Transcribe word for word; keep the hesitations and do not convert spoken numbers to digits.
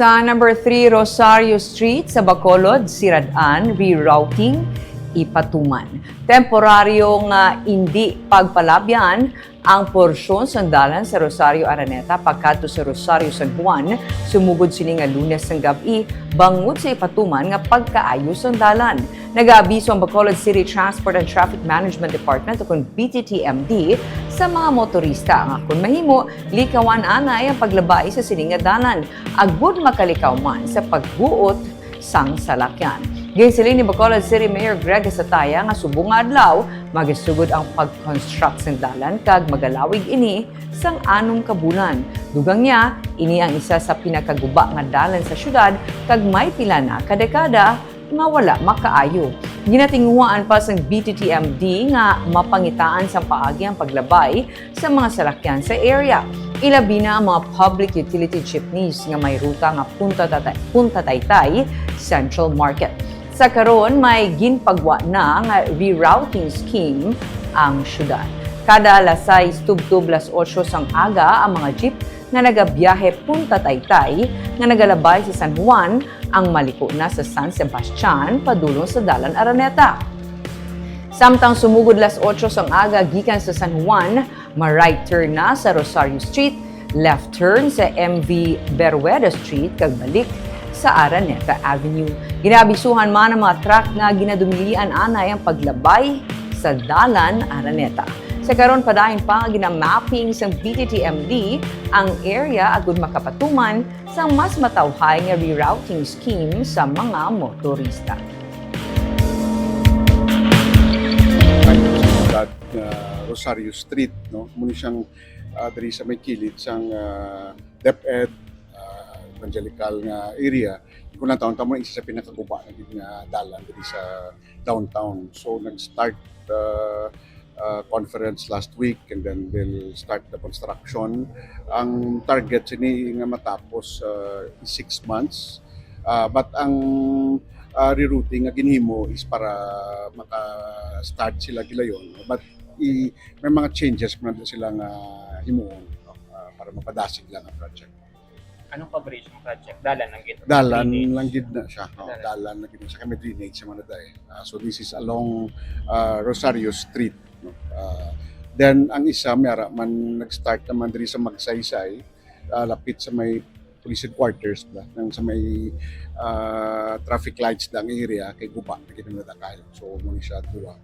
Sa number three Rosario Street sa Bacolod, sirad-an, rerouting ipatuman. Temporaryo nga indi pagpalabyan ang porsyon sang dalan sa Rosario Araneta pakadto sa Rosario San Juan, sumugod sini nga Lunes sang gab-i, bangod sa ipatuman nga pagkaayo sang dalan. Nagaabiso ang Bacolod City Transport and Traffic Management Department, ukon B T T M D, sa mga motorista nga kon mahimo, likawan anay ang paglabay sa sini nga dalan agud makalikaw man sa pagbuot sang salakyan. Ginsiling ni Bacolod City Mayor Greg Sataya nga subong nga adlaw magasugod ang pag-construct sang dalan kag magalawig ini sang anom ka bulan. Dugang niya, ini ang isa sa pinakaguba nga dalan sa syudad kag may pila na ka dekada nga wala makaayo. Ginatinguhaan pa sang B T T M D nga mapangitaan sang paagi ang paglabay sa mga salakyan sa area, ilabi na ang mga public utility jeepneys nga may ruta nga Punta Tata-, Punta Taytay, Central Market. Sa karon, may ginpagwa na nga rerouting scheme ang syudad. Kada alas sais tubtob alas otso sang aga, ang mga jeep nga nagabiyahe Punta Taytay nga nagalabay sa San Juan ang maliko na sa San Sebastian padulong sa Dalan Araneta. Samtang sumugod alas otso sang aga gikan sa San Juan, ma-right turn na sa Rosario Street, left turn sa M V Berrueda Street, kag balik sa Araneta Avenue. Ginaabisuhan man ang mga truck nga ginadumilian anay ang paglabay sa Dalan Araneta. Sa karon, padayon pa nga ginamapping sang B T T M D ang area agud makapatuman sang mas matawhay nga rerouting scheme sa mga motorista. Ay, sa syudad nga Rosario Street, no? Muna siyang, ah, diri sa may kilid sang, ah, DepEd, ah, evangelical nga area. Kung ang taon-taon mo, isa sa pinakaguba na gid nga dalan diri sa downtown. So, nag-start, ah, ah, conference last week, and then they'll start the construction. Ang target sini nga matapos, ah, is six months. Ah, but ang, ah, rerouting nga ginhimo is para maka-start sila gilayon. But i-, may mga changes man sila nga himuon, no? Ah, para mapadasig lang ang project. Anong coverage ng project? Dalan lang gid. Dalan Drainage. lang gid na siya. Oh, Dalan. dalan lang gid na siya. Kami drainage sa mga dai. Ah, so this is along, ah, Rosario Street, no? Ah, then ang isa, may ara man nag-start naman diri sa Magsaysay, ah, lapit sa may police headquarters ba, nang sa may, ah, traffic lights dang area kay guba na gid ang nadakay. So mo ni siya duwa.